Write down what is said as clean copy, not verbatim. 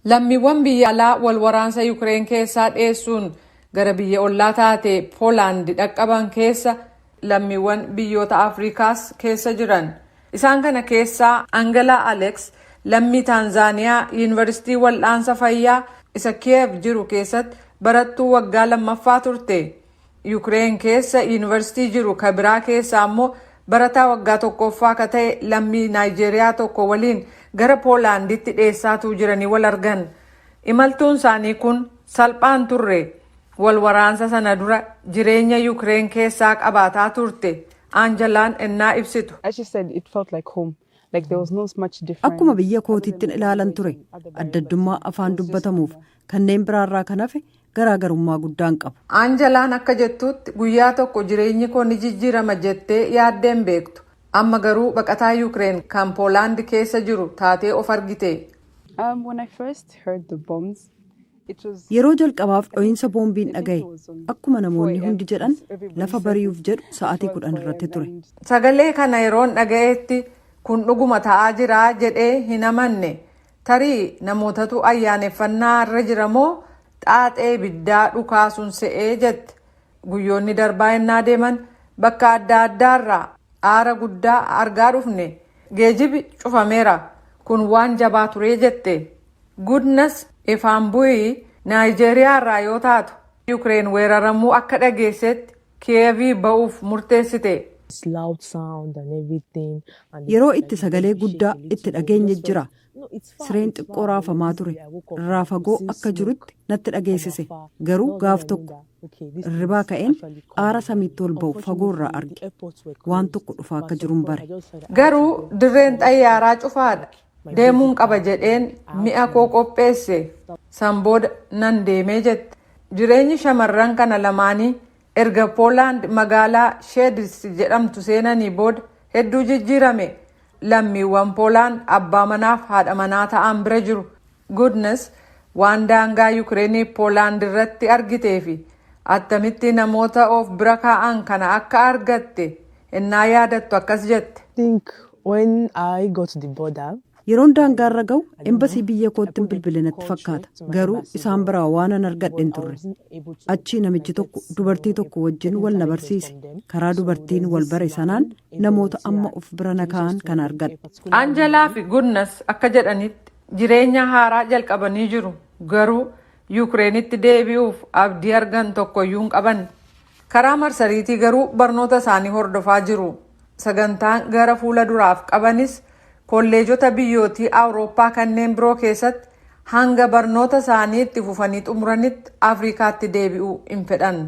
Lammiiwwan biyya alaa wal waraansa Yukireen keessaa dheessuun gara biyya ollaa taate Poolaand dhaqqaban keessa lammiiwwan biyyoota Afrikaas keessa jiran. Isaan kana keessaa Angelaa Alex lammii Taanzaaniyaa Yuunivarsiitii Wal'aansa Fayyaa isa Kiyev jiru keessatti barattuu waggaa lammaffaa turte. Yukireen keessa yuunivarsiitii jiru ka biraa keessaa immoo barataa waggaa tokkoffaa ka ta'e lammii Naayijeeriyaa tokko waliin gara Poolaanditti dheessaatuu jiranii wal argan. Imaltuun isaanii kun salphaan turre. Wal waraansa sana dura jireenya Yukireen keessaa qabaataa turte. Anjalaan ennaa ibsitu. As she said, it felt like home. Like there was not much difference. Akkuma biyya kootiittin ilaalan ture. Addaddummaa afaan dubbatamuuf kanneen biraarraa kan hafe garaagarummaa guddaan qabu. Anjalaan akka jettutti, guyyaa tokko jireenyi koo ni jijjiirama jettee yaaddeen beektu. Amma garuu baqataa Yukireen kan Poolaand keessa jiru taatee of argite. When I first heard the bombs, it was Yeroo jalqabaaf dho'iinsa boombiin dhagaye, akkuma namoonni hundi jedhan, lafa bari'uuf jedhu sa'aatii 10 irratti ture. Sagalee kana yeroon dhaga'etti, kun dhuguma ta'aa jira jedhee hin amanne. Tarii namootatu ayyaaneffannaa irra jira moo xaaxee ibiddaa dhukaasuun se'ee jette. Guyyoonni darbaa ennaa deeman bakka adda addaarraa aara guddaa argaa dhufne. Geejibi cufameera. Kun waan jabaa turee jette. Goodness Ifaanbu'ii Naayijeeriyaa irraa yoo taatu, Yukireen weeraramuu akka dhageessetti Kiyeevii ba'uuf murteessite. Yeroo itti sagalee guddaa itti dhageenye jira. Sireen xiqqoo raafamaa ture. Irraa fagoo akka jirutti natti dhageessise. Garuu gaaf tokko irribaa ka'een aara samiitti ol ba'u fagoorraa arge. Waan tokko dhufaa akka jiruun bare. Garuu dirreen xayyaaraa cufaadha. Deemuun qaba jedheen mi'a koo qopheesse. San booda nan deemee jette. Jireenyi shamarran kana lamaanii erga Poolaand magaalaa Sheedis jedhamtu seenanii booda hedduu jijjiirame. Lammiiwwan Poolaand abbaa manaaf haadha manaa ta'an bira jiru. Goodness waan daangaa Yukireenii Poolaand irratti argitee fi attamitti namoota of bira kaa'an kana akka argatte innaa yaadattu akkas jette. Think when I got to the border, Yeroon daangaarra ga'u embasii biyya kootti bilbile natti fakkaata. Garuu isaan biraa waan an argadhe hin turre. Achii namichi tokko dubartii tokko wajjin wal na barsiise. Karaa dubartiin wal bare sanaan namoota amma of bira na kaa'an kana argadhe. Anjalaa fi Goodness akka jedhanitti, jireenya haaraa jalqabanii jiru. Garuu Yukireenitti deebi'uuf abdii argan tokkoyyuu hin qaban. Karaa marsariitii garuu barnoota isaanii hordofaa jiru. Sagantaan gara fuula duraaf qabanis kolleejota biyyootii Awurooppaa kanneen biroo keessatti hanga barnoota isaanii itti fufanii xumuranitti Afrikaatti deebi'uu hin fedhan.